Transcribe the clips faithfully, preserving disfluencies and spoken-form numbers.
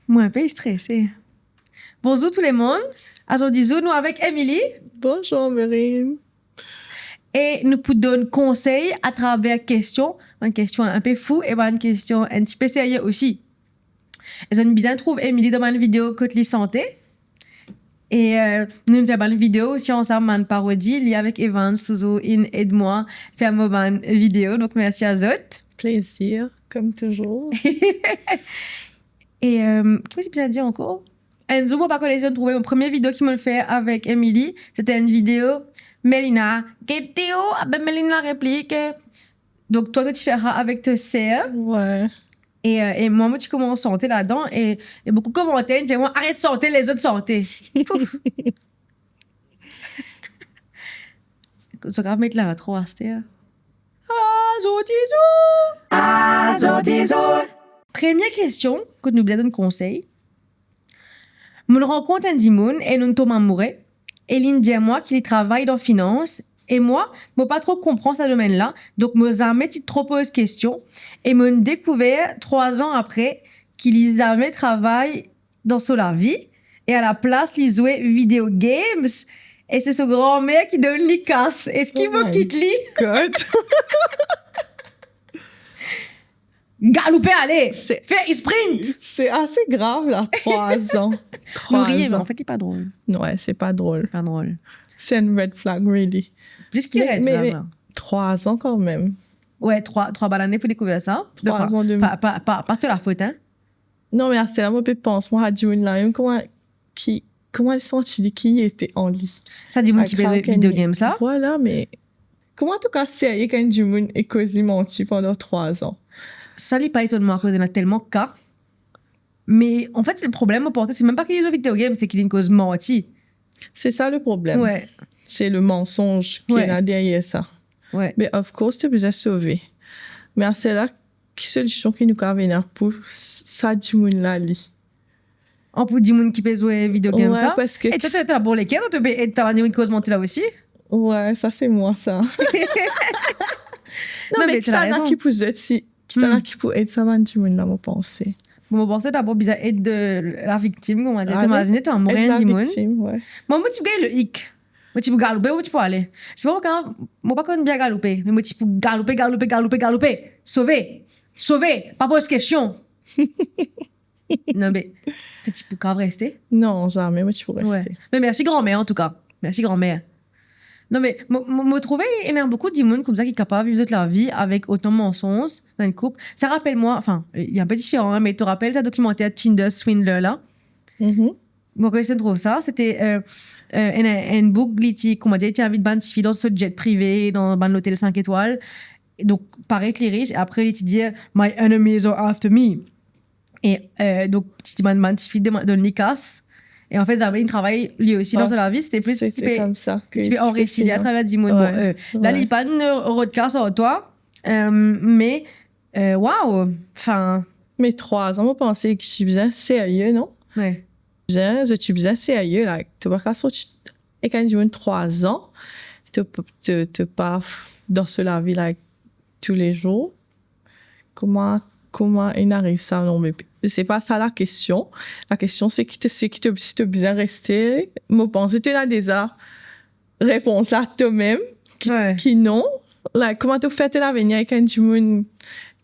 Mo inpe strese. Bonzour tou lemonn. Azordi zour nou avek Emily. Bonzour, Marine. E nou pou donn konsey atraver kestion, bann kestion inpe fou e bann kestion enn tipe serye osi. E zot inn bizin trouv Emily dan bann video kot li sante. E, euh, nou, nou fer bann video osi ansam, bann parodi. Li avek Evans touzour inn ed mwa fer mo bann video. Donk, mersi a zot. Plezir, kom touzour. E, euh, ki mo ti bizin dir ankor? Enn zour, mo pa kone si zot trouve mo premie video ki mo fer avek Emily, sete enn video, Melina, get Theo, abe Melina replik. Donk, twa, to ti fer sa avek to ser. Wi. E, euh, e mwa, mo ti koumans sante ladan, e, e boukou komanter, dir mwa, "Aret sante, les zot sante." Pouf. Zot kapav met lintro aster. Azordi zour. Azordi zour. Premie kestion, kot nou bizin donn konsey. Mo'nn rankont enn dimoun e nou'nn tom amoure, e li'nn dir mwa ki li travay dan finans, e mwa, mo pa tro konpran sa domenn la, donk mo zame ti tro poz kestion, e mo'nn dekouver trwa zan apre ki li zame travay dan so lavi, e alaplas li zwe video games, e se so granmer ki donn li kas. Eski mo kit li? Oh my God. Galoupe ale! Se, fer sprint! Se ase grav la, trwa zan. Trwa zan. Nou riye, me anfet, li pa drol. Wi, se pa drol. Pa drol. Se enn red flag, really. Plis ki red flag, la. Me, me trwa zan kanmem. Wi, trwa, trwa bann lane pou dekouver sa. Trwa zan de... Pa, pa, pa, pa to lafot, hein. Non, me aster la, mo pe pans, mwa, sa dimoun la, mem kouma ki, kouma li santi li, ki li ete an li. Sa dimoun ki pe zwe video games la? Vwala, me kouma to kav serye ek enn dimoun e koz li manti pandan trwa zan? Sa li pa etonn mwa, akoz ena telman ka. Me anfet, le problem, mo panse, se mem pa ki li zwe video game, se ki li'nn koz manti. Se sa le problem. Wi. Se le mansonz ki ena deryer sa. Wi. Me of course, to bizin sove. Me aster la, ki solision ki nou kav ena pou s-, sa dimoun la, li? An, pou dimoun ki pe zwe video games la? Wi, parski... E twa, twa, twa, bon, leker, twa, to pe ed sa bann dimoun ki koz manti la osi? Wi, sa se mwa, sa. Non, non, me, me kisannla ki pou zet, si, kisannla ki pou ed sa bann dimoun la, mo panse. Bon, mo panse dabor bizin ed, euh, laviktim, kouma dir. Ale, to imazine, to amour ed enn dimoun. Laviktim, wi. Mwa, mo ti pou gagn le hik. Mo ti pou galoupe, mo ti pou ale. Se pa mo kan, mo pa konn bien galoupe, me mo ti pou galoupe, galoupe, galoupe, galoupe. Sove! Sove! Pa poz kestion! Non, me to ti pou kav reste? Non, zame mo ti pou reste. Wi. Me mersi granmer, antouka. Mersi granmer. Non, me mo, mo, mo trouve ena boukou dimoun koumsa ki kapav viv zot lavi avek otan mansonz dan enn koup. Sa rapel mwa, anfin, li inpe diferan, hein, me to rapel sa dokimanter Tinder Swindler la? Mhm. Mo, kan mo ti trouv sa, sete, euh, euh, enn, enn boug, li ti, kouma dir, li ti invit bann tifi dan so jet prive, dan bann lotel sink etwal. Donk, paret li ris, apre li ti dir, "My enemies are after me." E, euh, donk, ti, ti bann, bann tifi dema-, donn li kas. E anfet, zame li travay li osi dan so lavi, sete plis, sete koumsa ki ti pe anrisi li atraver dimoun. Bon, euh, la, li pa'nn rod kas ar twa, euh, me Euh, waw! Anfin. Me trwa zan, mo panse ki ti bizin serye, non? Wi. Bizin, zot ti bizin serye, like, to pa kav sorti ek enn dimoun trwa zan, to, to, to pa f-, dan so lavi, like, toulezour. Kouma, kouma inn ariv sa, non, me se pa sa lakestion. Lakestion, se ki to, se ki to, si to bizin reste, mo panse to ena deza repons la to mem, ki, ki non. Like, kouma to fer to lavenir ek enn dimoun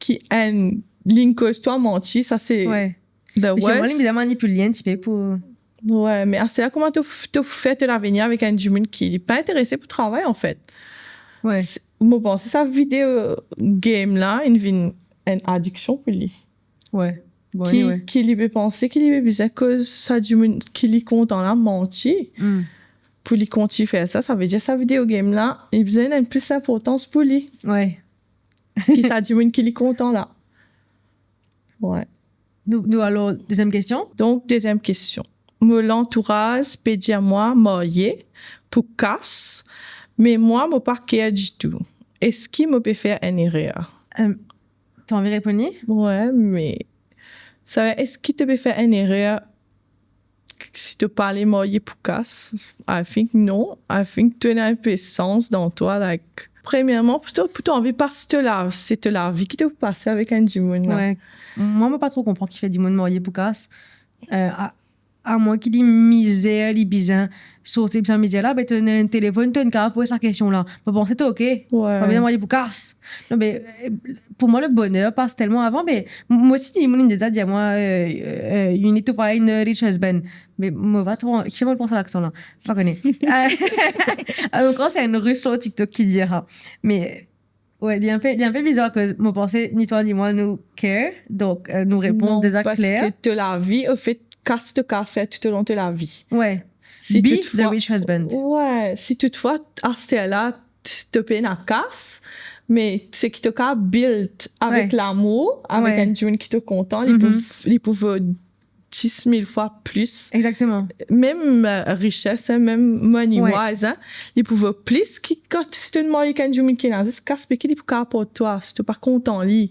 ki enn, li'nn koz twa manti, sa se the worst. Wi. Zisteman, li bizin manipil li enn tipe pou... Wi, me aster la, kouma to f-, to fer to lavenir avek enn dimoun ki li pa interese pou travay, anfet? Wi. Se, mo panse sa video game la, inn vinn enn adiksion pou li. Wi. Bon, ki, wi, ki li pe panse ki li pe bizin koz sa dimoun ki li kontan la manti, pou li kontign fer sa, savedir sa video game la, li bizin donn plis linportans pou li. Wi. Ki sa dimoun ki li kontan la. Wi. Nou, nou alor, deziem kestion? Donk, deziem kestion. Mo lantouraz pe dir mwa marye pou kas, me mwa mo pa care ditou. Eski mo pe fer enn erer? Em, to anvi reponn li? Wi, me sa, eski to pe fer enn erer si to pa ale marye pou kas? I think non. I think to ena inpe sans dan twa, like, premierman, pou to, pou to anvi pas to la, se to lavi ki to pou pase avek enn dimoun la. Wi. Mwa, mo pa tro konpran kifer dimoun marye pou kas. Euh, a, amwin ki li mizer, li bizin sorti de sa mizer la, be to ena enn telefonn, to ena kapav poz sa kestion la. Mo panse to ok. Wi. Pa bizin mande pou kas. Non, be, euh, pou mwa, le boner pas telman avan, be, m-, mwa osi, dimoun inn deza dir mwa, euh, euh, "You need to find a rich husband." Me mo pa tro, ki mo pran sa laksan la? Pa kone. Euh, ankor, se enn Ris lor TikTok ki dir sa. Me, wi, li enpe, li enpe bizar, akoz mo panse ni twa ni mwa nou care, donk, euh, nou repons deza kler. Non, parski to lavi, anfet, kas to kapav fer toutolong to lavi. Wi. Si toutfwa, be the rich husband. Wi, si toutfwa, aster la, t-, to pena kas, me seki to kapav build avek lamour, avek enn dimoun ki to kontan, li pou, li pou vo dis mil fwa plis. Exactement. Mem, euh, riches, hein, mem money wise, hein, li pou vo plis ki kan si to marye avek enn dimoun ki ena zis kas, be ki li pou kapav aport twa, si to pa kontan li.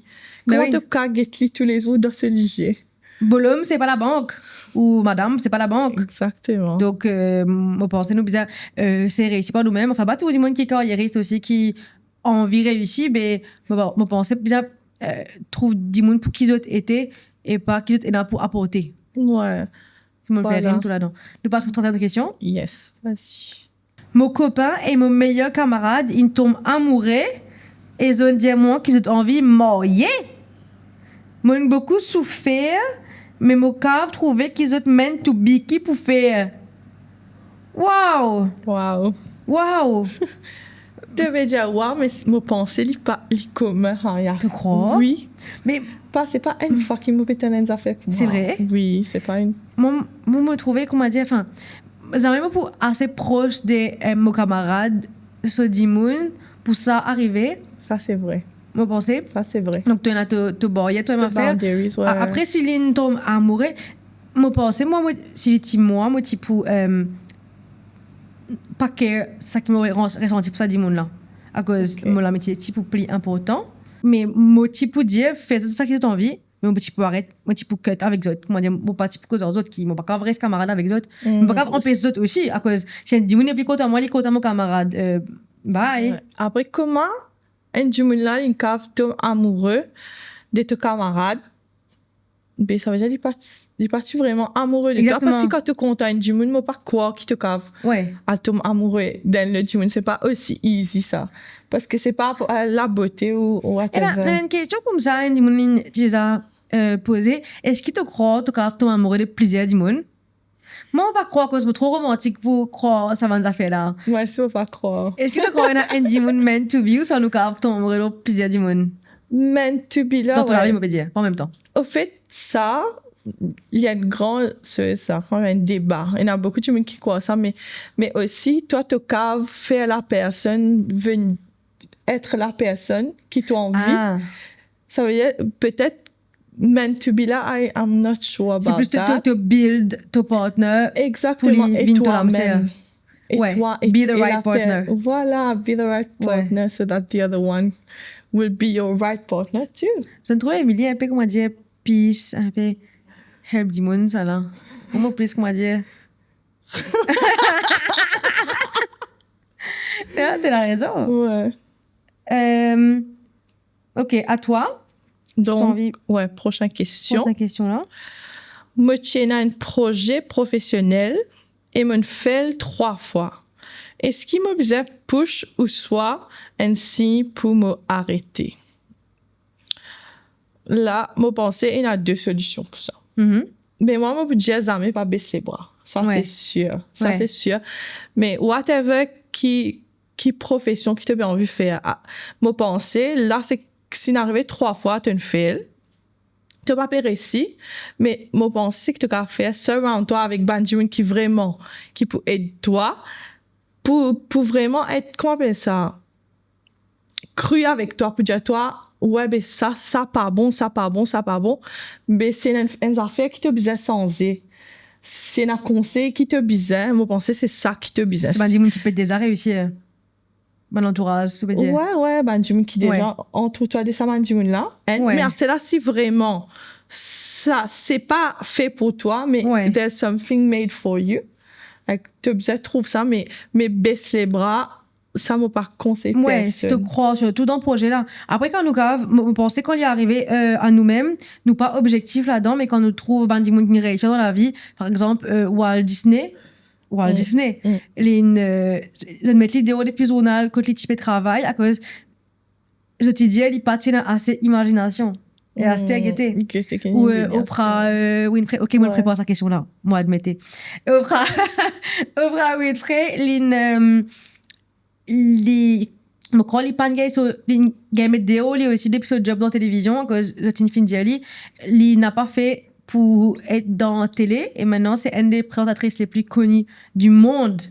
Kouma to pou kapav get li toulezour dan so lizie? Bolom, se pa labank. Ou madam, se pa labank. Exactement. Donk, euh, mo panse nou bizin, euh, se reisi par noumem. Anfin, pa tou dimoun ki karyeris osi, ki anvi reisi, be, mo, mo panse bizin, euh, trouv dimoun pou ki zot ete e pa ki zot ena pou aporte. Wi. Mo fer tou ladan. Nou pas a trwaziem kestion. Yes, vas-y. Mo kopin e mo meyer kamarad inn tom amoure e zot dir mwa ki zot anvi marye. Mo'nn boukou soufer, me mo kapav trouve ki zot meant to be, ki pou fer? Wow! Wow! Wow! To pe dir wow, me s-, mo panse li pa, li komin, hein, ya. To krwar? Wi. Me pa, se pa enn fwa ki mo pe tann enn zafer kouma. Se vre? Wi, se pa enn... Mo, mo, mo trouve, kouma dir, anfin, zame mo pou ase pros de, euh, mo kamarad, so dimoun, pou sa arive. Sa, se vre. Mo panse. Sa, se vre. Donk, to ena to, to baryer, to ena to afer. Boundaries, wi. A-, apre, si linn tom amoure, mo panse, mwa, mo, si li ti mwa, mo ti pou, euh, pa care seki mo re-, resanti pou sa dimoun la. Akoz mo lamitie ti pou pli inportan. Me mo ti pou dir, fer zot seki zot anvi, me mo ti pou aret, mo ti pou cut avek zot. Kouma dir, mo pa ti pou koz ar zot, ki mo pa kapav res kamarad avek zot. Mo pa kapav anpes zot osi, akoz si enn dimoun nepli kontan mwa, li kontan mo kamarad, euh, bye. Wi. Apre, kouma enn dimoun la, li kapav tom amoure de to kamarad, be, savedir li pa ti, li pa ti vreman amoure de twa. Exactement. Parski kan to kontan enn dimoun, mo pa krwar ki to kapav al tom amoure d'enn lot dimoun. Se pa osi easy sa. Parski se pa, euh, labote ou, ou whatever. Ena, ena enn kestion koumsa, enn dimoun inn deza, euh, poze. Eski to krwar to kapav tom amoure de plizier dimoun? Mwa, mo pa krwar, akoz mo tro romantik pou krwar sa bann zafer la. Mwa osi, mo pa krwar. Eski to krwar ena enn dimoun meant to be, ouswa nou kapav tom amoure lor plizier dimoun? Meant to be la, dan to lavi, mo pe dir, pa an mem tan. Anfet, sa, li enn gran, se, sa, kan mem enn deba. Ena boukou dimoun ki krwar sa, me, me osi, twa, to kapav fer la personn vinn et la personn ki to anvi. Ah. Savedir, petet, meant to be la, I am not sure about that. Se plis to, to, to build to partner pou li vinn to lamser. Exactement, e twa mem. E twa, e, be the right partner. Voilà, be the right partner so that the other one will be your right partner too. Zot trouve Emily inpe, kouma dir, peace, inpe help dimoun, sa la. Mo plis, kouma dir, ya, to ena rezon. Wi. Euh, ok, à toi. Si to anvi. Donk, wi, prosin kestion. Prosin kestion la. Mo ti ena enn proze profesionel e mo'nn fel trwa fwa. Eski mo bizin push ouswa enn sign pou mo arete? La, mo panse ena de solision pou sa. Mhm. Me mwa, mo pou dir zame pa bes lebra. Sa, se sir. Sa, se sir. Me whatever ki, ki profesion ki to pe anvi fer, a, mo panse, la, se, si inn arive trwa fwa, to'nn fel, to pa pe resi, me mo panse ki to kapav fer, surround twa avek bann dimoun ki vreman, ki pou ed twa, pou, pou vreman et, kouma apel sa, kri avek twa, pou dir twa, wi, be sa, sa pa bon, sa pa bon, sa pa bon. Be si ena enn, enn zafer ki to bizin sanze, si ena konsey ki to bizin, mo panse se sa ki to bizin. Bann dimoun ki pe deza reisi, eh, bann lantouraz, ou pe dir. Wi, wi, bann dimoun ki deza antour twa de sa bann dimoun la. Wi. Me sela, si vreman sa, se pa fe pou twa, me there's something made for you. Like, to bizin trouv sa, me, me bes lebra, Sa mo pa konsey personn. Wi, si to krwar sirtou dan proze la. Apre, kan nou kav, mo, mo panse kan li arive, euh, a noumem, nou pa objektif ladan, me kan nou trouv bann dimoun ki reisi dan lavi, par exanp, euh, Walt Disney, Walt Disney, li, euh, zot met li deor depi zournal kot li ti pe travay, akoz zot ti dir li pa ti ena ase imazinasion. E aster, gete. Ou, euh, Oprah, euh, Winfrey. Ok, mo prepar sa kestion la. Mo admete. Oprah, Oprah Winfrey, li, euh, li, mo krwar li pa'nn gagn so, li gagn met deor li osi depi so job dan televizion, akoz zot inn finn dir li, li napa fe pou et dan tele, e mintnan se enn de prezantatris le pli koni di mond.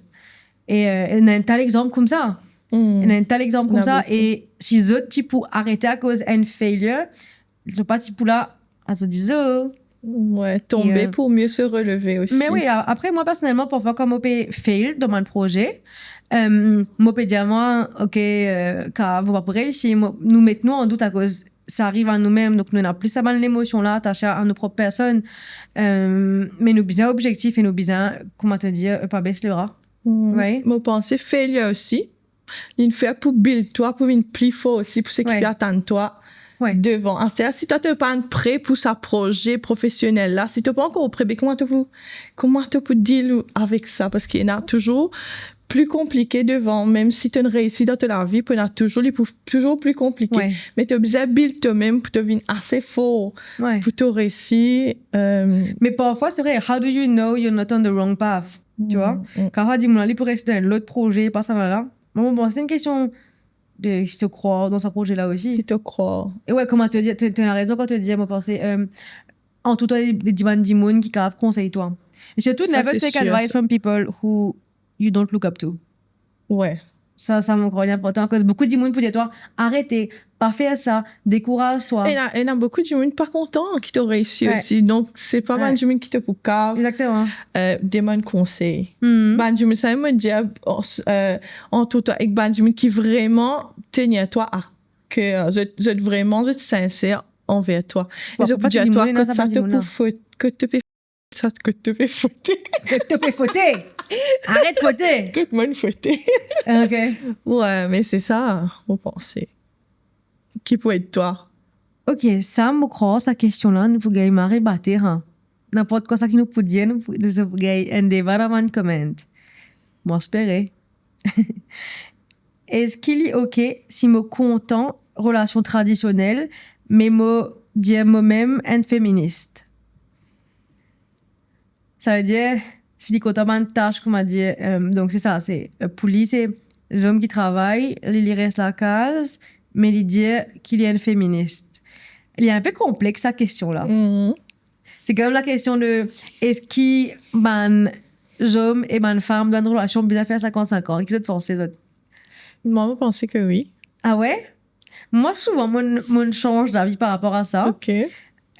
E, euh, ena enn ta lexanp koumsa. Ena enn ta lexanp koumsa, e si zot ti pou arete akoz enn failure, zot pa ti pou la, a zot dizo. Wi, tonbe pou mieux se relever osi. Me wi, a-, apre, mwa, personelman, parfwa, kan mo pe fail dan bann proze, euh, mo pe dir mwa, ok, euh, ka, mo pa pou reisi, mo, nou met nou an dout akoz sa ariv a noumem, donk nou ena plis sa bann lemosion la atase a nou prop personn. Euh, me nou bizin objektif e nou bizin, kouma to dir, euh, pa bes lebra. Mo panse failure osi, li fer pou build twa, pou vinn pli for osi, pou seki pe atann twa devan. Aster, si twa to pa'nn pre pou sa proze profesionel la, si to pa ankor pre, be kouma to pou, kouma to pou deal avek sa? Paski ena touzour pli konplike devan, mem si to'nn reisi dan to lavi, pou ena touzour, li pou touzour pli konplike. Me to bizin build to mem pou to vinn ase for pou to reisi, euh. Me parfwa, se vre, how do you know you're not on the wrong path? Tu vois? Kan dimoun la, li pou res dan lot proze, pa sa la. Mo, bon, se enn kestion de si to krwar dan sa proze la osi. Si to krwar. E wi, kouma to dir, to, to ena rezon kan to dir, mo panse, euh, antour twa de, de bann dimoun ki kav konsey twa. E sirtou, never take advice from people who you don't look up to. Wi. Sa, sa, mo krwar li inportan, akoz boukou dimoun pou dir twa, arete, pa fer sa, dekouraz twa. Ena, ena boukou dimoun pa kontan ki to reisi osi. Donk, se pa bann dimoun ki to pou kav, euh, demann konsey. Bann dimoun sa, mo dir, euh, antour twa ek bann dimoun ki vreman tenir twa a ker. Zot, zot vreman, zot sinser anver twa. E zot pou dir twa kot sa to pou fot, kot to pe Sa kot to pe fote. Kot to pe fote. Aret fote. Kot mo'nn fote. Ok. Wi, me se sa, mo panse. Ki pou ed twa. Ok, sa, mo krwar sa kestion la, nou pou gagn mari bater, hein. Ninport kwa sa ki nou pou dir, nou pou, nou pou gagn enn deba dan bann comment. Mo espere. Eski li ok si mo kontan relasion tradisionel, me mo dir momem enn feminis? Savedir, si li kontan bann tas, kouma dir, euh, donk se sa, se, euh, pou li, se zom ki travay, li, li res lakaz, me li dir ki li enn feminis. Li inpe konplex, sa kestion la. Se kanmem la kestion de, eski bann zom e bann fam dan enn relasion bizin fer sinkant sinkant? Ki zot panse, zot? Mwa, mo panse ke wi. Ah wi? Mwa, souvan, mo'nn, mo'nn sanz lavi par rapor a sa. Ok.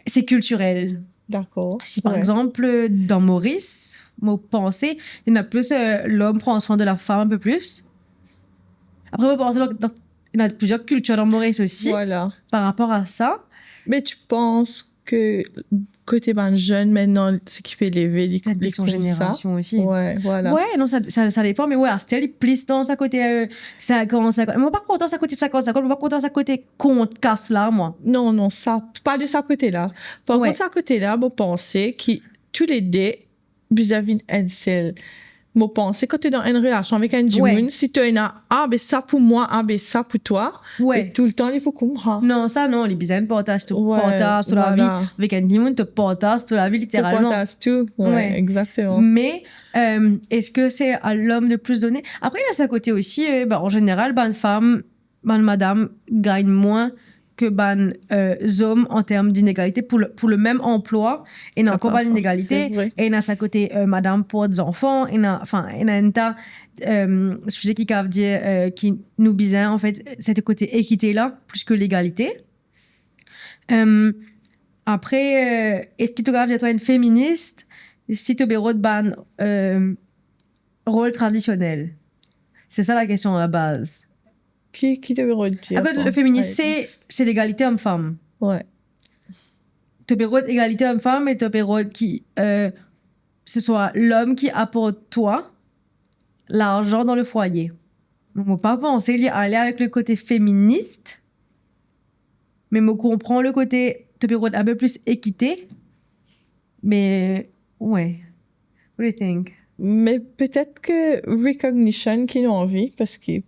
Se kiltirel. Dakor. Si, par exanp, dan Moris, mo panse, ena plis, euh, lom pran swin de la fam inpe plis. Apre, mo panse, donk, donk, ena plizier kiltir dan Moris osi, par rapor a sa. Me to pans ke kote bann zenn mintnan, seki pe leve, li, li koumsa. Wi, vwala. Wi, non, sa, sa, sa depan, me wi, aster li plis dan sa kote, euh, sinkant sinkant. Mo pa kontan sa kote sinkant sinkant, mo pa kontan sa kote kont kas la, mwa. Non, non, sa, pa de sa kote la. Par kont, sa kote la, mo panse ki toulede bizin vinn enn sel. Mo panse kan to dan enn relasion avek enn dimoun, si to ena A, be sa pou mwa, A, be sa pou twa, e toultan li pou koumsa. Non, sa non, li bizin partaz to, partaz to lavi avek enn dimoun, to partaz to lavi literalman. To partaz tou, wi, egzakteman. Me, euh, eski se a lom de plis done? Apre, ena sa kote osi, euh, ba, an zeneral, bann fam, bann madam gagn mwin ke bann, euh, zom an term dinegalite pou le, pou le mem anplwa, ena ankor bann inegalite, ena sa kote, euh, madam port zanfan, ena, anfin, ena enn ta, euh, size ki kav dir, euh, ki nou bizin, anfet, se kote ekite la, plis ke legalite. Euh, apre, euh, eski to kav dir twa enn feminis, si to pe rod bann, euh, rol tradisionel? Se sa la kestion a la baz. Ki, ki to pe rod dir? Akoz le feminis, se, se legalite om-fam. Wi. To pe rod egalite om-fam, me to pe rod ki, euh, se swa lom ki aport twa larzan dan le fwaye. Mo pa panse li ale avek le kote feminis, me mo konpran le kote to pe rod inpe plis ekite. Me, wi. What do you think? Me petet ke recognition ki nou anvi, parski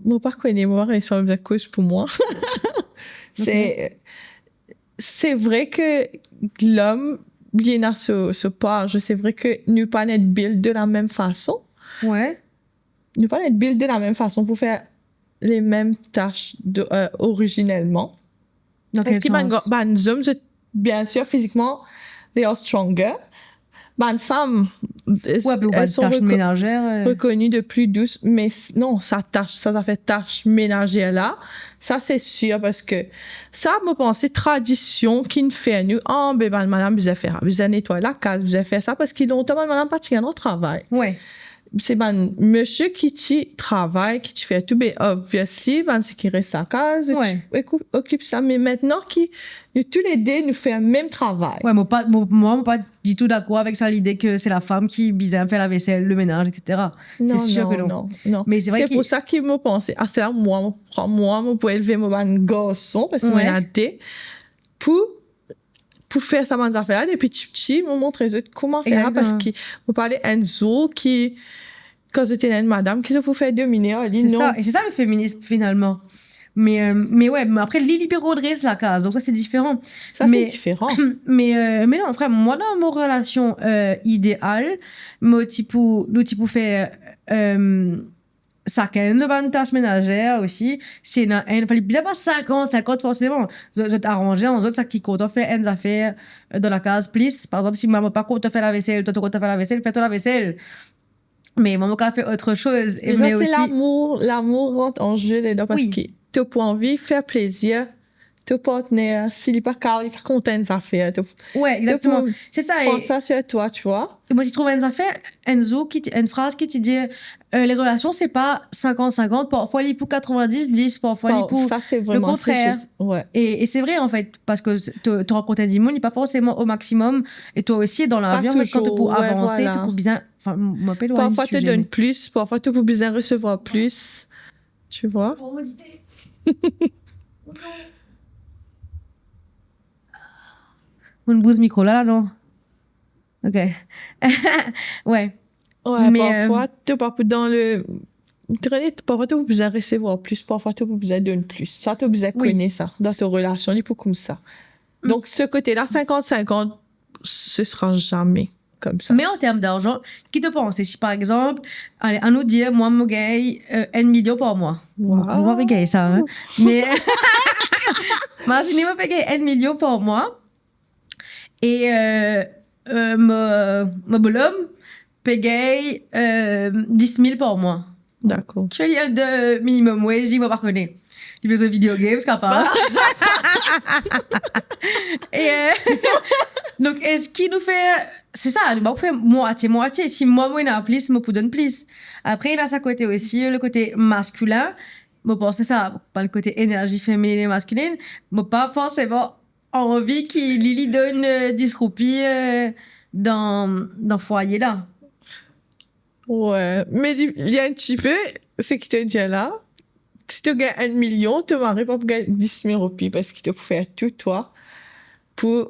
mo pa kone, mo pa reisi koz pou mwa. Se, se vre ke lom, li ena so, so par, se vre ke nou pa net build de la mem fason. Wi. Nou pa net build de la mem fason pou fer le mem tas de, euh, orizinelman. Dan ki sans? Parski bann, bann zom, zot, bien sir, fizikman, they are stronger. Bann fam, elles sont reco-, reconnues de plus douce, me s-, non, sa tas, sa zafer tas menazer la, sa se sir, parski sa, mo panse, tradision ki'nn fer nou, ah, be bann madam bizin fer, bizin netway lakaz, bizin fer sa, parski lontan bann madam pa ti gagn travay. Wi. Se bann misie ki ti travay, ki ti fer tou, be obviously, bann seki res lakaz, ti okip sa. Me aster ki nou toulede, nou fer mem travay. Wi, mo pa, mo, mwa, mo pa ditou dakor avek sa lide ke se lafam ki bizin fer lavesel, lemennaz, et cetera. Non, se sir ke non, non, non. Me se vre ki pou sa ki mo panse, aster la, mwa, mo pran mwa, mo pou elve mo bann garson, parski mo ena de, pou pou fer sa bann zafer la, depi tipti, mo montre zot kouma fer la, parski mo pa le enn zour ki, kan zot ena enn madam, ki zot pou fer domine ar li, non. Se sa, e se sa le feminism, finalman. Me, euh, me wi, me apre, li, li pe redres lakaz, donk sa, se diferan. Sa, se diferan. Me, euh, me non, frer, mwa, dan mo relasion, euh, ideal, mo ti pou, nou ti pou fer, euh, sakenn nou bann tas menazer osi. Si ena enn, fale bizin pa sinkant sinkant forseman. Zot, zot aranze ant zot, seki kontan fer enn zafer, euh, dan lakaz plis. Par exanp, si mwa, mo pa kontan fer lavesel, twa, to kontan fer lavesel, fer to lavesel. Me mwa, mo kapav fer ot soz. E me sa, se osi lamour, lamour rant an ze ladan, wi, parski to pou anvi fer plezir to partner, si li pa kapav, li pa kontan enn zafer, to, wi, to pou, exactement, se sa, pran sa sur toi, tu vois. E mo ti trouv enn zafer, enn zour ki ti, enn fraz ki ti dir, euh, les relations, c'est pas cinquante cinquante, parfwa li pou quatre-vingt-dix dix, parfwa li pou, sa, se vreman, le contraire. Se zis, wi. E, e se vre, an fet, parski to, to rankont enn dimoun, li pa forseman o maximum, e twa osi, dan lavi, an fet, kan to pou avanse, wi, vwala, to pou bizin, anfin, m-, mo pe elwagn di size, me parfwa to donn plis, parfwa to pou bizin resevwar plis. Tu vois? Mo'nn bouz mikro la, la, non? Ok. Wi. Wi, me, parfwa, euh, to pa pou dan le, to kone, parfwa to pou bizin resevwar plis, parfwa to pou bizin donn plis. Sa, to bizin, wi, kone sa. Dan to relasion, li pou koumsa. Mm. Donk, se kote la, sinkant sinkant, ce sera jamais comme ça. Me an term darzan, ki to panse si, par exanp, ale, anou dir, mwa, mo gagn, euh, enn milion par mwa. Mo, mo pa pe gagn sa, hein. Wow. Me, imazine, mo pe gagn enn milion par mwa. E, euh, euh, mo, mo bolom pe gagn, euh, dis mil par mwa. Dakor. Ki li enn de minimum wage, li, mo pa kone. Li pe zwe video games, kapav. E, euh, donk, eski nou fer, se sa, nou pa pou fer mwatie-mwatie. Si mwa, mo ena plis, mo pou donn plis. Apre, ena sa kote osi, le kote maskilin. Mo panse sa, par le kote enerzi feminin e maskilin, mo pa forseman anvi ki li, li donn, euh, dis roupi, euh, dan, dan fwaye la. Wi, me li, li enn tipe, seki to dir la, si to gagn enn milion, to mari pa pou gagn dis mil roupi, parski to pou fer tou, twa, pou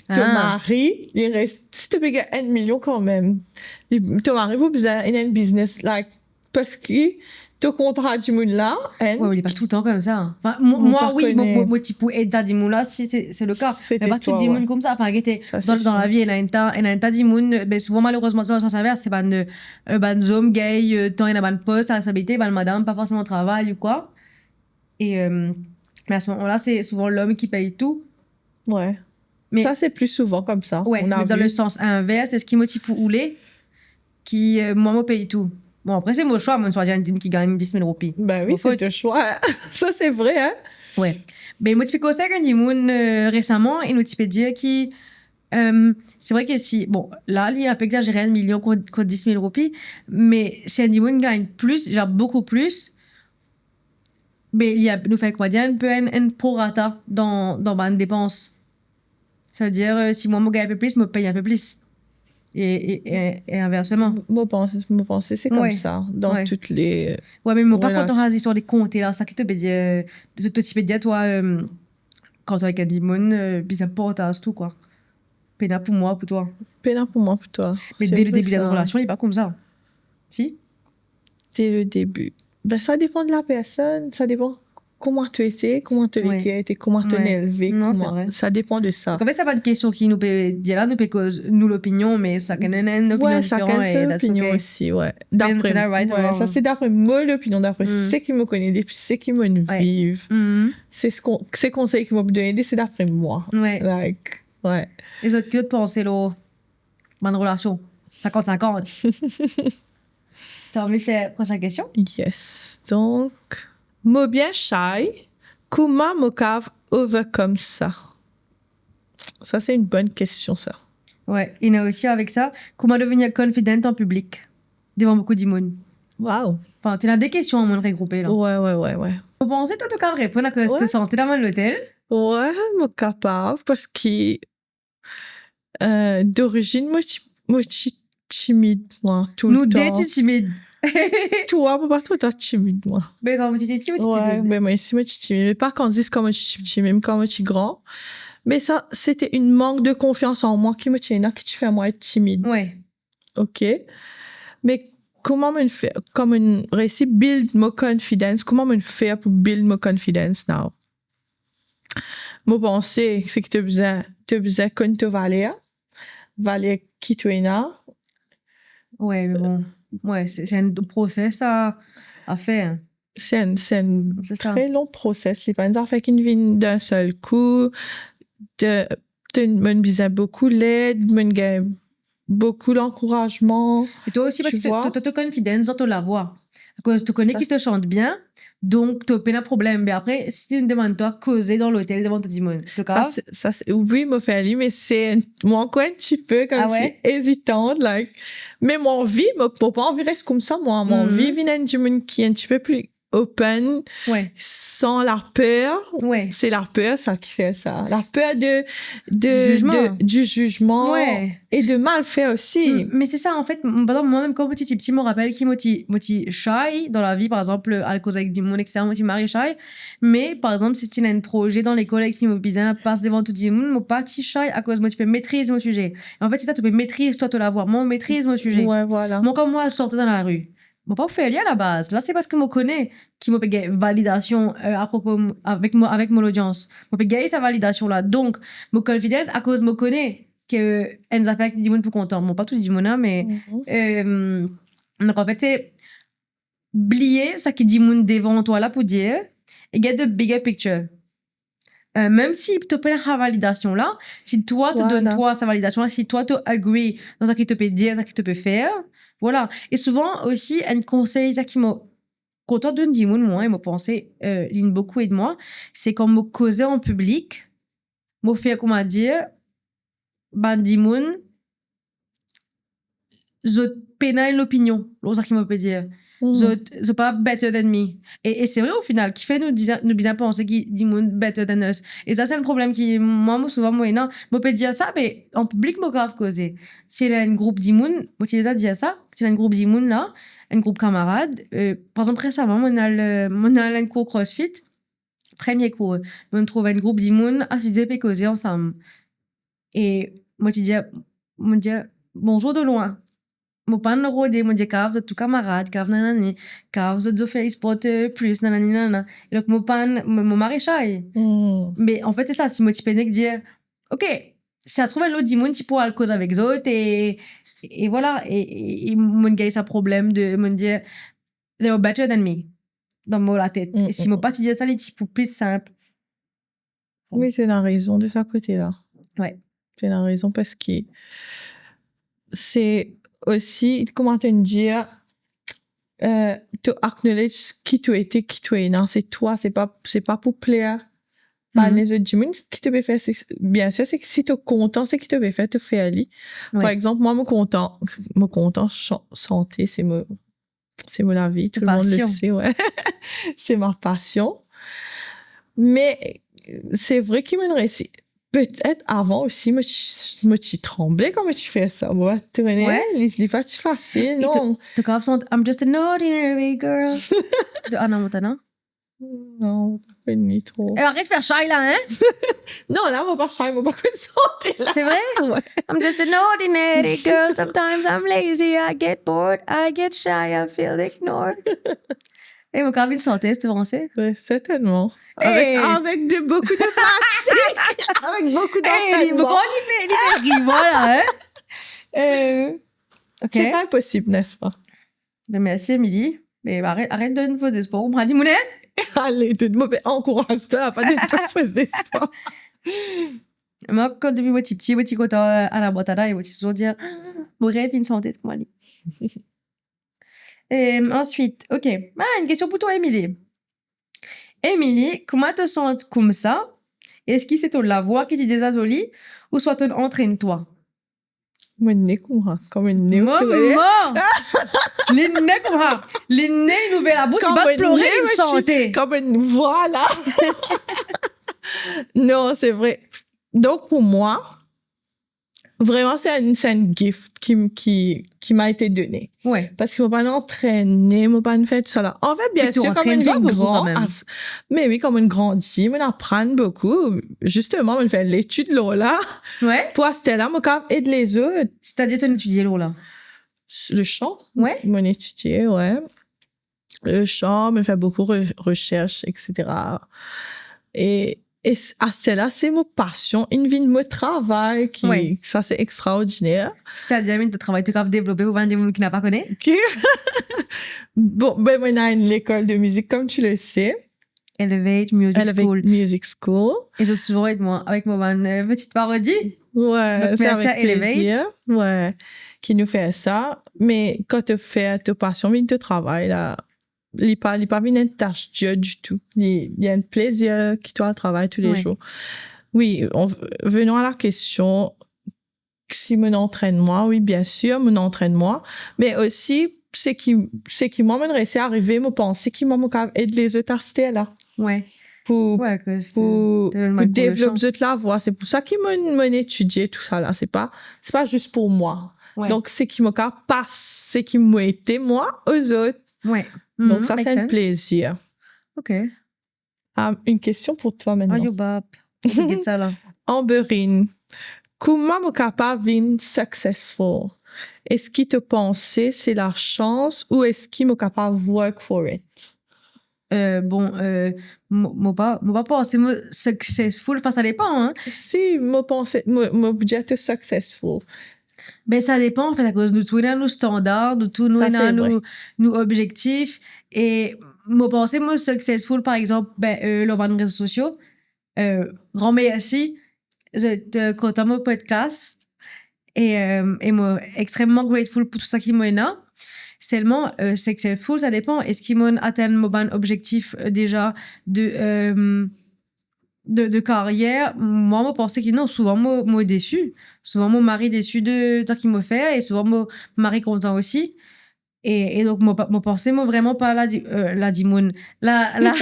to mari, li res, si to pe gagn enn milion kanmem, li, to mari pou bizin ena enn biznes, like, parski to kontra dimoun la, hein? Wi, li pa toultan koumsa. Anfin, mo, mwa, wi, mo, mo, mo ti pou ed ta dimoun la, si se, se le ka. Me pa tou dimoun koumsa. Anfin, gete, dan, dan lavi, ena enn ta, ena enn ta dimoun, euh, ben, souvan, malerezman, se dan sans invers, se bann, euh, bann zom gagn, euh, tan, ena bann pos, responsabilite, bann madam, pa forseman travay ou kwa. E, euh, me a se moman la, se souvan lom ki pey tou. Wi. Me sa, se pli souvan koumsa. Wi, me dan le sans invers, eski mo ti pou oule ki, euh, mwa, mo pey tou? Bon, apre, se mo swa, mo'nn swazir enn dimoun ki gagn dis mil roupi. Ben wi, se to swa. Sa, se vre, hein? Wi. Ben, mo ti pe koz avek enn dimoun, euh, resaman, e nou ti pe dir ki, euh, se vre ki si, bon, la, li inpe egzazere, enn milion kot, kot dis mil roupi, me si enn dimoun gagn plis, genre beaucoup plus, be li a, nou fer kouma dir, enn pe enn, enn prorata dan, dan bann depans. Savedir, euh, si mwa, mo gagn inpe plis, mo pey inpe plis. E, e, e, e inverseman. Mo pans, mo panse se Ouais. koumsa dan Ouais. tout le Ouais, me mo pa kontan relasion. sa zistwar de konte la, sa ki to pe dir, to, to ti pe dir twa, euh, kan to avek enn dimoun, euh, bizin partaz tou, kwa. Pena pou mwa, pou twa. Pena pou mwa, pou twa. Me Se de le vre debi de sa. relasion, li pa koumsa. Si? Dès le début. Ben, sa depan de la personn, sa depan kouma to ete, kouma to Ouais. leker ete, kouma to Ouais. elve, Non, se kouma... vre. Sa depan de sa. Donk, anfet, sa pa enn kestion ki nou pe dir la, nou pe koz nou lopinion, me sakenn ena enn lopinion Ouais, sakenn diferan, so e that's lopinion okay. osi, ouais. Pena, Dapre, pena right or ouais, wrong. Sa se dapre mo lopinion, dapre Mm. seki mo kone, depi seki mo inn Ouais. viv. Mhm. Se se kon-, se konsey ki mo pe donn, se dapre mwa. Ouais. Like, ouais. E zot, ki zot panse lor bann relasion sinkant sinkant? To anvi fer prosin kestion? Yes. Donk, mo bien shy, kouma mo kav overcome sa? Sa se enn bonn kestion, sa. Ouais, ena osi avek sa, kouma devenir confident an piblik, devan boukou dimoun. Wow. Anfin, ti ena de kestion, mo regroupe la. Ouais, ouais, ouais, ouais. Mo panse twa to kav reponn akoz Ouais. to santi dan bann lotel. Ouais, mo kapav, parski, euh, dorizinn, mo ti, mo ti timid, mwa, tou Nou le de tan. ti timid. Twa, mo pa tro tan timid, mwa. Me kan mo ti timid, mo ti Ouais, timid. Ben, mwa osi, mo ti timid. Me pa kan, zis kan mo ti timid, kan mo ti gran. Me sa, se ti enn mank de konfians an mwa ki mo ti ena, ki ti fer mwa et timid. Ouais. Ok. Me kouma mo fer, kouma mo resi build mo confidence, kouma mo fer pou build mo confidence now? Mo panse, seki to bizin, to bizin konn to valer, valer ki to ena. Ouais, me bon. Ouais, se, se enn proses a, a fer. Se enn, se enn Se sa. tre long proses. Se pa enn zafer ki vinn dan enn sel kou. De, de, mo bizin boukou led, mo gagn boukou lankourazman. E twa osi, Tu parski to, vois? to, to, to confidence dan to lavwa. Akoz to kone Sa, ki to sant bien, donk to pena problem. Me apre, si nou demann twa koze dan lotel devan to dimoun, to Sa, kav? se, sa, se, wi, mo fer li, me se enn, mo ankor enn tipe Ah koumsi ouais? ezitan, like. Me mo anvi, mo, mo pa anvi res koumsa, mwa. Mo Mhm. anvi vinn enn dimoun ki enn tipe pli open, Ouais. san laper. Ouais. Se laper, sa, ki fer sa. Laper de, de, Du jugement. de, du jugement Ouais. et de mal faire aussi. Mm, me se sa, anfet, m-, par exanp, mwa mem, kan mo ti, ti piti, mo rapel ki mo ti, mo ti shy dan lavi, par exanp, al koz avek dimoun, et cetera, mo ti mari shy. Me, par exanp, si ti ena enn proze dan lekol ek si mo bizin pas devan tou dimoun, mo pa ti shy akoz mo ti pe metriz mo size. E anfet, se sa, to pe metriz twa to lavwa. Mwa, mo metriz mo size. Ouais, voilà. Mwa, kan mo al sante dan lari, mo pa pou fer li alabaz. La, se parski mo kone ki mo pe gagn validasion, euh, apropo m-, avek mo, avek mo lodians. Mo pe gagn sa validasion la. Donk, mo confident akoz mo kone ki enn zafer ki dimoun pou kontan. Bon, pa tou dimoun, hein, me, Mhm. euh, donk, anfet, se bliye sa ki dimoun devan twa la pou dir e get the bigger picture. Euh, mem si to pena sa validasion la, si twa to donn Voilà. twa sa validasion la, si twa to agree dan sa ki to pe dir, sa ki to pe fer, voilà. E souvan osi, enn konsey, sa ki mo, kontan donn dimoun, mwa, e mo panse, euh, linn boukou ed mwa, se kan mo koze an piblik, mo fer, kouma dir, bann dimoun, zot pena enn lopinion lor sa ki mo pe dir. Mhm. Zot, zot pa better than me. E, e se vre, o final, kifer nou diza-, nou bizin panse ki dimoun better than us. E sa, se enn problem ki, mwa, mo souvan, mo ena, mo pe dir sa, me an piblik, mo kav koze. Si ena enn group dimoun, mo ti deza dir sa, si ena enn group dimoun la, enn group kamarad, euh, par exanp, resaman, mo al, euh, mo al enn kour crossfit, premie kour, mo trouv enn group dimoun asize pe koze ansam. E mo ti dir, mo dir, "Bonzour de loin." Mo pa'nn rode, mo dir, "Kav zot tou kamarad, kav nanani, kav zot, zot fer sport, euh, plis, nanani, nanana." E donk, mo pa'nn, mo, mo mari shy. Hmm. Me anfet, se sa, si mo ti pena dir, "Ok, si sa trouv enn lot dimoun ti pou al koz avek zot," e, e vwala, e, e, e mo gagn sa problem de, mo dir, "They are better than me," dan mo latet. Mm, E si mm, mo mm. pa ti dir sa, li ti pou plis sinp. Wi, to ena rezon de sa kote la. Wi. To ena rezon parski se osi, kouma to dir, euh, to acknowledge ki to ete, ki to ena, se twa, se pa, se pa pou pler bann lezot dimoun. Ki to pe fer, se, bien sir, se si to kontan, se ki to pe fer, to fer li. Par exanp, mwa, mo kontan, mo kontan chan-, sante, se mo, c'est mon avis, tout le monde le sait, ouais. C'est ma passion. Me se vre ki mo'nn resi Petet avan osi, mo ti, mo ti tranble kan mo ti fer sa. Mo pa tone, wi, li, li pa ti fasil, non. To kapav sant I'm just an ordinary girl de Hannah Montana? Non, mo pa kone tro. Eh, aret fer shy la, hein? Non, la, mo pa shy, mo pa konn sante la. C'est vrai? Ouais. I'm just an ordinary girl. Sometimes I'm lazy, I get bored, I get shy, I feel ignored. Eh, mo kapav vinn santes, to panse? Ouais, sertennman. Avek, avek de, beaucoup de pratique, avek beaucoup d'entraînement. Eh, li, li, li, li, voilà, hein? Euh, ok. C'est pas impossible, n'est-ce pas? Ben, merci, Émilie. Mais arrête, arrête de donner faux espoirs. Mo dir, moune. Ale, to, mo pe ankouraz twa, pa donn twa faux espoirs. Mwa, kan depi mo ti piti, mo ti kontan, euh, Hannah Montana, e mo ti touzour dir, ah, mo rev vinn santes kouma li. Euh, ensuite, ok. Ah, une question pour toi, Émilie. Émilie, kouma to sant koumsa? Eski se to lavwa ki ti deza zoli, ouswa to'nn antrenn twa? Mo ne koumsa, kan mo ne, mo, mo! Li ne koumsa. Li ne, li ouver labous, li bat plore, li sante. Kan mo ne, voilà. Non, c'est vrai. Donc, pour moi, vraiment, c'est un, c'est un gift qui, qui, qui m'a été donné. Ouais. Parski mo pa'nn antrene, mo pa'nn fer tousala. An fet, bien sir, kan mo'nn vinn gran, me wi, kan mo'nn grandi, mo'nn aprann boukou. Zisteman, mo'nn fer letid lor la. Ouais. Pou aster la, mo kapav ed lezot. C'est-à-dire, to'nn etidie lor la? Le chant. Ouais. Mo'nn etidie, ouais. Le chant, mo'nn fer boukou re-, recherche, et cetera. E, e s-, aster la, se mo pasion, inn vinn mo travay ki, ouais, sa se extraordiner. C'est-à-dire, mem to travay, to kapav devlope pou bann dimoun ki napa kone. Ok. Bon, ben, mo'nn ena enn lekol de mizik, comme tu le sais. Elevate Music School. Elevate Music School. E zot souvan ed mwa avek mo bann, euh, ti parodi. Ouais, c'est avec plaisir. Donc, merci à Elevate. Ouais, ki nou fer sa. Me kan to fer to pasion vinn to travay la, li pa, li pa vinn enn tas dir ditou. Li, li enn plezir ki to al travay tous les jours. Ouais. Oui, on, venons à la question, si mo'nn antrenn mwa, wi, bien sir, mo'nn antrenn mwa, me osi, seki, seki mwa mo'nn resi arive, mo panse ki mwa mo kapav ed lezot aster la. Ouais. Pou, ouais, pou, pou devlop zot lavwa. Se pou sa ki mo'nn, mo'nn etidie tousala. Se pa, se pa zis pou mwa. Ouais. Donk, seki mo kapav pas, seki mo ete mwa, ozot. Ouais. Donc, ça, c'est un plaisir. Ok. Ah, une question pour toi maintenant. Ayo bab. Get sa la. Amberine, kouma mo kapav vinn successful? Eski to panse se lasans ou eski mo kapav work for it? Euh, bon, euh, mo, mo pa, mo pa panse mo successful, enfin, ça dépend, hein. Si, mo panse, mo, mo pou dir to successful. Ben, ça dépend, anfet, akoz nou tou ena nou standar, nou tou nou ena nou, nou objektif. E mo panse mo successful, par exanp, ben, euh, lor bann rezo sosio, euh, gran mersi, zot, euh, kontan mo podcast. E, euh, e mo extreman grateful pou tou sa ki mo ena. Selman, euh, successful, ça dépend. Eski mo'nn atenn mo bann objektif, euh, deza de, euh, de, de karyer, mwa, mo panse ki non, souvan mo, mo desi. Souvan mo mari desi de sa ki mo fer e souvan mo mari kontan osi. E, e donk, mo pa, mo panse, mo vreman pa la di-, euh, la dimoun. La, la,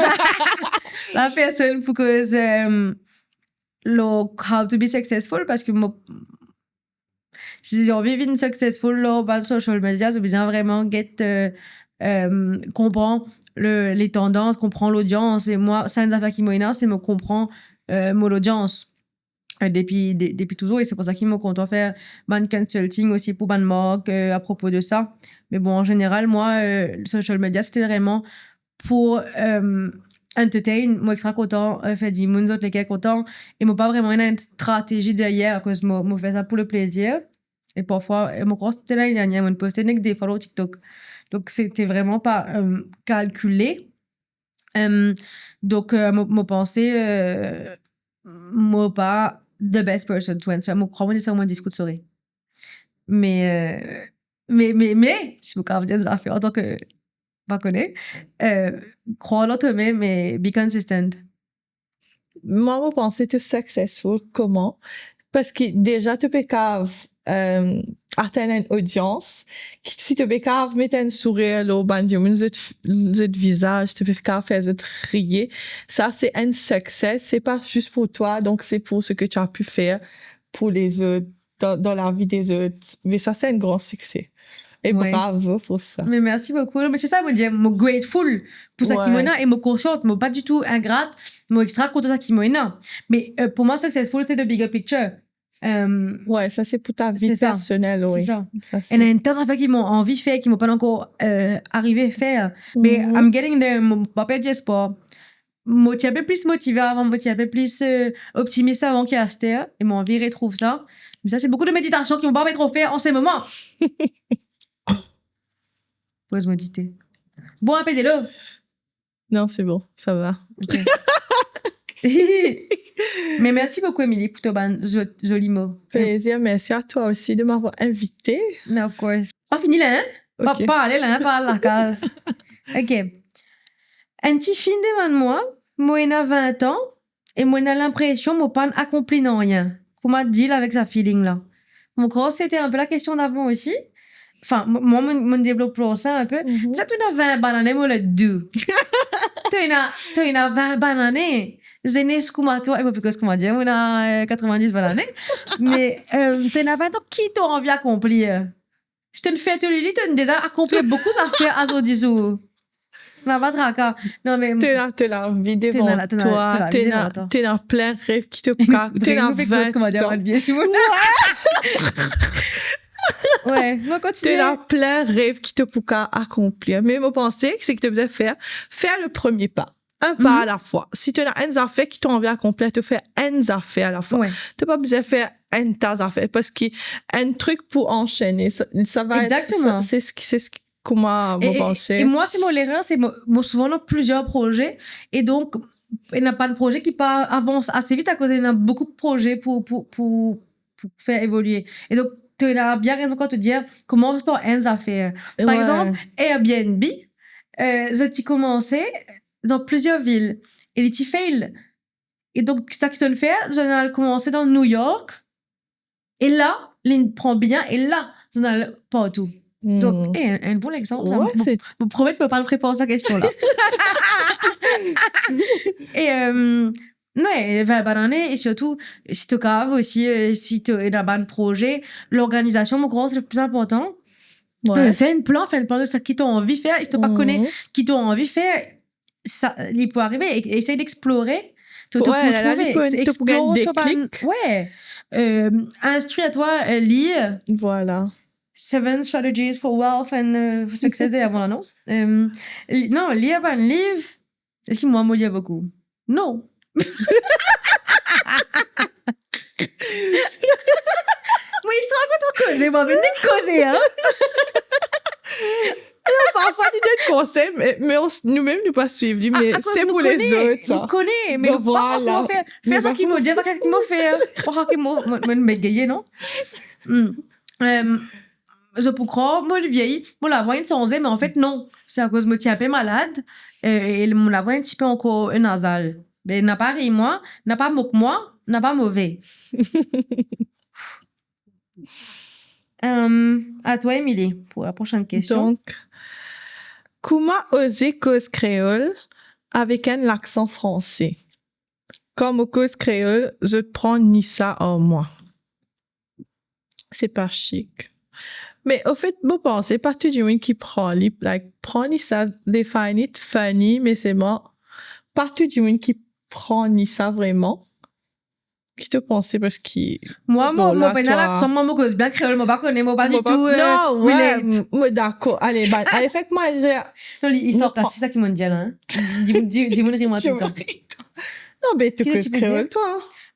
la personn pou koz, euh, lor how to be successful, parski mo, si to anvi vinn successful lor bann social media, to bizin vreman get, euh, euh, konpran le, les tendances, konpran lodians. E mwa, sa enn zafer ki mo ena, se mo konpran, euh, mo lodians. Euh, depi, de-, depi touzour, e se pou sa ki mo kontan fer bann consulting osi pou bann mark, euh, apropo de sa. Me bon, an zeneral, mwa, euh, social media, se te vreman pou, euh, entertain, mo extra kontan, euh, fer dimoun zot leker kontan, e mo pa vreman ena enn stratezi deryer, akoz mo, mo fer sa pou le plezir. E parfwa, e mo krwar se te lane dernie, mo'nn poste nek de fwa lor TikTok. Donk, se te vreman pa, euh, kalkile. Euh, donk, euh, mo, mo panse, euh, mo pa the best person to answer. Mo krwar mo neseserman diskout, sorry. Me, euh, me, me, me, si mo kapav dir zafer antan ke, pa kone, euh, krwar lor twa mem, me be consistent. Mwa, mo panse to successful kouma? Parski deza to pe kapav, euh, atenn enn odians, ki si to pe kapav met enn sourir lor bann dimoun zot, zot vizaz, to pe kapav fer zot riye, sa se enn success, se pa zis pou twa, donk se pou seki to pe fer pou lezot, dan, dan lavi dezot. Me sa se enn gran sikse. E bravo pou sa. Me mersi boukou. Me se sa mo dir, mo grateful pou seki mo ena e mo konsian, mo pa ditou ingrat, mo extra kontan seki mo ena. Me, euh, pou mwa, successful, se the bigger picture. Euh, wi, sa se pou ta vi personel, wi. Se sa. Ena enn ta zafer ki mo anvi fer, ki mo pa'nn ankor, euh, arive fer. Me I'm getting there, mo pa perdi espwar. Mo ti enpe plis motive avan, mo ti enpe plis, euh, optimis avan ki aster, e mo anvi retrouv sa. Me sa se boukou de meditasion ki mo pa pe tro fer an se moman. Poz medite. Bwar enpe delo. Non, c'est bon, ça va. Ok. Me mersi boukou, Emily, pou to bann zo-, zoli mo. Plaisir, merci à toi aussi de m'avoir invité. No, of course. Pa fini la, hein? Pa, pa ale la, hein, pa al lakaz. Ok. Enn tifi demann mwa, mo ena vin an, e mo ena linpresion mo pa'nn akonpli nanye. Kouma deal avek sa feeling la? Mo krwar se ti enpe la kestion davan osi. Anfin, mo, mo, mo, mo devlop lor sa enpe. Mhm. Sa to ena vin banane, mo le dou. To ena, to ena vin banane. Zenes kouma twa, e mo pe koz kouma dir, mo ena, euh, katrovin-dis banane. Me, euh, to ena vin an, ki to anvi akonpli? Si to inn fer to lili, to inn deza akonpli boukou zafer azordi zour. Napa traka. Non, me to ena, to ena lavi devan twa, to ena, to ena plin rev ki to pou ka, to ena vin an. Wi. Wi, mo kontinie. To ena plin rev ki to pou ka akonpli. Me mo panse ki seki to bizin fer, fer le premie pa. Un pas à la fois. Si to ena enn zafer ki to anvi akonpli, to fer enn zafer a la fwa. Wi. To pa bizin fer enn ta zafer, parski enn trik pou ansene, sa, sa va et, sa, se seki, se seki kouma mo panse. E, e, e mwa, se mo lerer, se mo, mo souvan dan plizier proze, e donk, ena bann proze ki pa avans ase vit akoz ena boukou proze pou, pou, pou, pou fer evolie. E donk, to ena bien rezon kan to dir, koumans par enn zafer. Par exanp, Airbnb, euh, zot ti koumanse dan plizier vil, e li ti fail. E donk, sa ki zot inn fer, zot inn al koumanse dan New York, e la, li pran bien, e la, zot inn al partou. Donk, eh, enn, enn bon lexanp, sa. Wi, mo, mo promet mo pa prepar sa kestion la. E, euh, non, e vin banane, e sirtou, si to kapav osi, euh, si to ena bann proze, lorganizasion, mo krwar, se le pli inportan. Wi. Euh, fer enn plan, fer enn plan de seki to anvi fer, si to pa kone ki to anvi fer, sa, li pou arive, e, esey explore, to, to pou trouve, to pou gagn deklik. Wi. Euh, instwi twa, euh, lir. Vwala. Seven Strategies for Wealth and, euh, Success, de avan la, non? Euh, li-, non, lir bann liv. Eski mwa, mo lir boukou? Non. Mo, istwar kot ou koze, mo, vinn koze, hein? Non, parfwa, li donn konsey, me, me nou mem, nou pa swiv li, me se pou lezot, sa. Nou kone, me nou pa forseman fer, fer sa ki mo dir, pa ki mo fer, pa ki mo, mo, mo, mo gagne, non? Hmm. Euh, zot pou krwar mo vieyi, mo lavwa inn sanze, me anfet non, se akoz mo ti enpe malad, euh, e mo lavwa inn tipe ankor nasal. Be, napa riy mwa, napa mok mwa, napa move. Euh, à toi, Emily, pour la prochaine question. Donk, kouma oze koz kreol avek enn laksan franse? Kan mo koz kreol, zot pran ni sa ar mwa. Se pa sik. Me, anfet, mo panse pa tou dimoun ki pran li, like, pran ni sa, they find it funny, me selman, pa tou dimoun ki pran ni sa vreman. Ki to panse, parski... Mwa, mo, mo pena laksan, mwa, mo koz bien kreol, mo pa kone, mo pa ditou, euh, relate. Non, wi, mo dakor. Ale, ba, ale, fek mwa, je... Non, li, li sort, se sa ki mo dir la, hein. Dimoun, di-, dimoun ri mwa toultan. Non, be, to koz kreol, twa.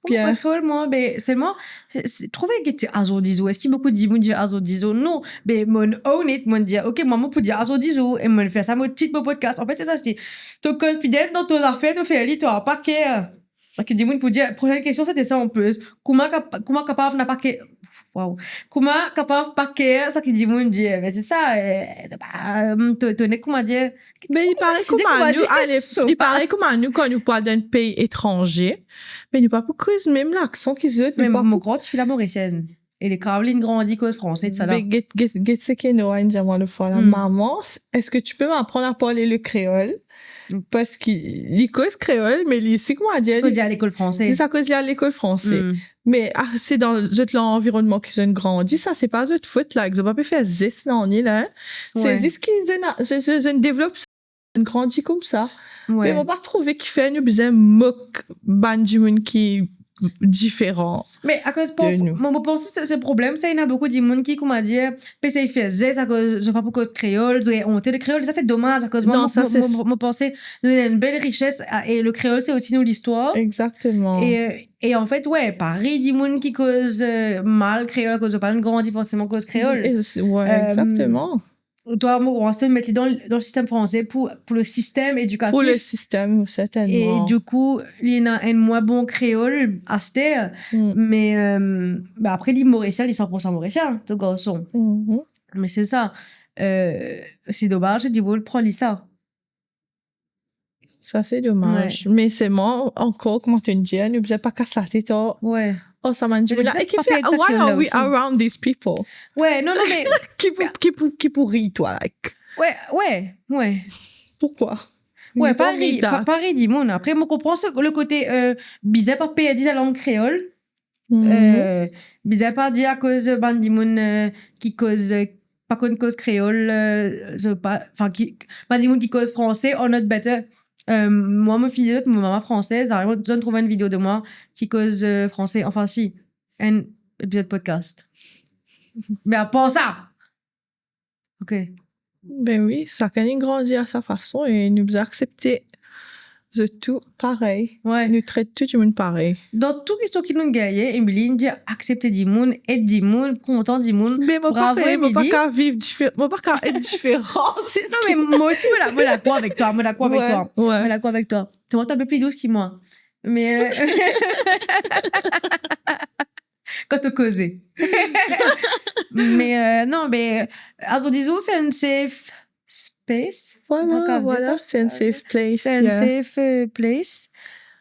Mo koz kreol, mwa, be, selman, se, trouve ki ti azordi zour, eski boukou dimoun dir azordi zour? Non, be, mo own it, mo dir, ok, mwa, mo pou dir azordi zour, e mo fer sa, mo tit mo podcast. Anfet, se sa, si to confident dan to zafer, to fer li, to pa care. Seki dimoun pou dir, prosenn kestion, se ti sa, an plis. Kouma kap-, kouma kapav napa care, waw. Kouma kapav pa care seki dimoun dir? Me se sa, eh, ba, to, to nek kouma dir. Me li parey kouma nou, ale, li parey kouma nou, kan nou pou al dan enn pei etranze, me nou pa pou koz mem laksan ki zot, nou pa pou. Me mo gran tifi la Morisienn. E le Caroline grandi koz franse, sa la. Be get, get, get seki Noah inn dir mwa lot fwa la. Hmm. Maman, est-ce que tu peux m'apprendre à parler le créole? Hmm. Parski li koz kreol, me li, seki mo dir, li koz, li al lekol franse. Se sa, koz li al lekol franse. Hmm. Me, ah, se dan zot lanvironnman ki zot inn grandi, sa, se pa zot fot, la. Zot pa pe fer zes nanye la, hein. Se, ouais, zis ki zot inn, zot, zot, zot inn devlop sa, zot inn grandi koumsa. Ouais. Me mo pa trouve kifer nou bizin mok bann dimoun ki diferan. Me akoz de nou. Mo, mo panse se, se problem, sa, ena boukou dimoun ki, kouma dir, pe sey fer zes akoz zot pa pou koz kreol, zot onte de kreol, sa se domaz, akoz mwa, non, mo, sa, mo, se mo, mo panse nou ena enn bel rises, a, e le kreol se osi nou listwar. Exactement. E, e anfet, ouais, parey dimoun ki koz, euh, mal kreol akoz zot pa grandi forseman koz kreol. E, e, ouais, euh, exactement. Twa, mo, mo met li dan, dan le sistem franse pou, pou le sistem edikatif. Pou le sistem, sertennman. E dikou, li ena enn mwin bon kreol aster, mm, me, euh, be apre li morisien, li san pour san morisien, to garson. Mhm. Me se sa. Euh, se domaz, se dimoun pran li sa. Sa, se domaz. Ouais. Me selman, ankor, kouma to dir, nou bizin pa kas latet ar, ouais, ar sa bann dimoun la. E kifer, why are we around these people? Ouais, non, non, me ki pou, ki pou, ki pou rir twa, like? Ouais, ouais, ouais. Pourquoi? Ouais, pa rir, pa, pa rir dimoun. Apre, mo konpran se, le kote, euh, bizin pa perdi sa lang kreol. Mhm. Euh, bizin pa dir akoz bann dimoun, euh, ki koz, euh, pa konn koz kreol, euh, zot pa, anfin, ki, bann dimoun ki koz franse are not better. Euh, mwa, mo fini zot, mo mama fransez, zot inn trouv enn video de mwa ki koz, euh, franse, anfin, si, enn epizod podcast. Me apar sa, Ok. Ben wi, sakenn inn grandi a sa fason e nou bizin aksepte zot tou parey. Ouais. Nou tret tou dimoun parey. Dan tou kestion ki nou gagne, Emily inn dir aksepte dimoun, ed dimoun, kontan dimoun. Me mo pa, bravo, Emily. Mo pa kav viv difer-, mo pa kav et diferan. Non, me mwa osi, mo la, mo dakor avek twa, mo dakor avek twa. Ouais, ouais. Mo dakor avek twa. To, to enn pe pli dous ki mwa. Me, euh, kan to koze. Me, euh, non, me, azordi zour, se enn safe space. Voilà, mo kav dir sa? Voilà, se enn safe place, yeah. Se enn safe, euh, place.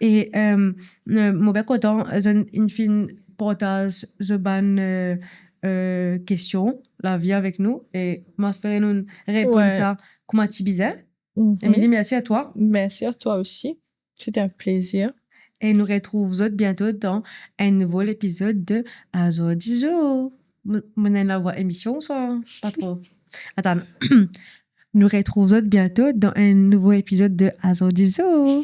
E, euh, euh, mo bien kontan, euh, zot inn finn partaz zot bann, euh, euh, kestion, lavi avek nou. E mo espere nou reponn, ouais, sa kouma ti bizin. Mhm. Emily, mersi a twa. Mersi a twa osi. C'était un plaisir. E nou retrouv zot biento dan enn nouvo epizod de Azordi Zour. Mo, mo ena enn lavwa emision, sa, pa tro. Atann. Nou retrouv zot biento dan enn nouvo epizod de Azordi Zour.